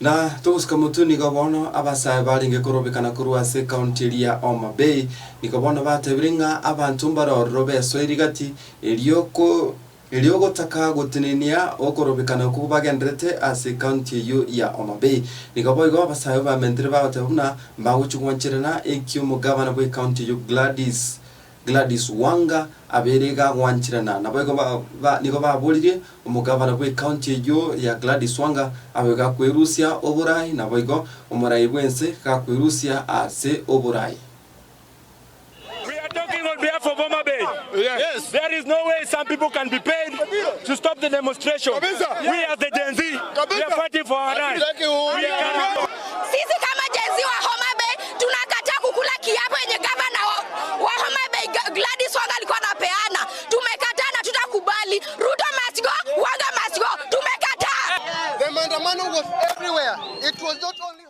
Na togosuka motwe nigo bono abasae barenge korobekana korwa ase ekaunti eria ya Homa Bay nigo bono batebire ng'a abanto mbare ororo besoiri gati erio ko erio gotaka gotenenia okorobekana okwo bagenderete ase ekaunti eyio ya Homa Bay. Nigo boigo abasae bamentire bagoteba buna mbagochia gwancherana ekio omogabana bw'ekaunti eyio Gladys Gladys Wanga abeire iga agwancherana. Naboigo ba nigo baboririe omogabana bw'ecounty eyio ya Gladys Wanga abe gakwerusia oborai naboigo omorai bw'ense gakwerusia ase oborai. We are talking on behalf of Homa Bay. Yes. There is no way some people can be paid to stop the demonstration. We as the Gen Z, we are fighting for our rights. We cannot. Sisi kama Gen Z wa Homa Bay tunakataa kukula kiapo yenye gavana wa, wa Homa Bay Gladys Wanga alikuwa anapeana. Tumekataa na tutakubali. Ruto must go, Wanga must go. Tumekataa. The maandamano was everywhere. It was not only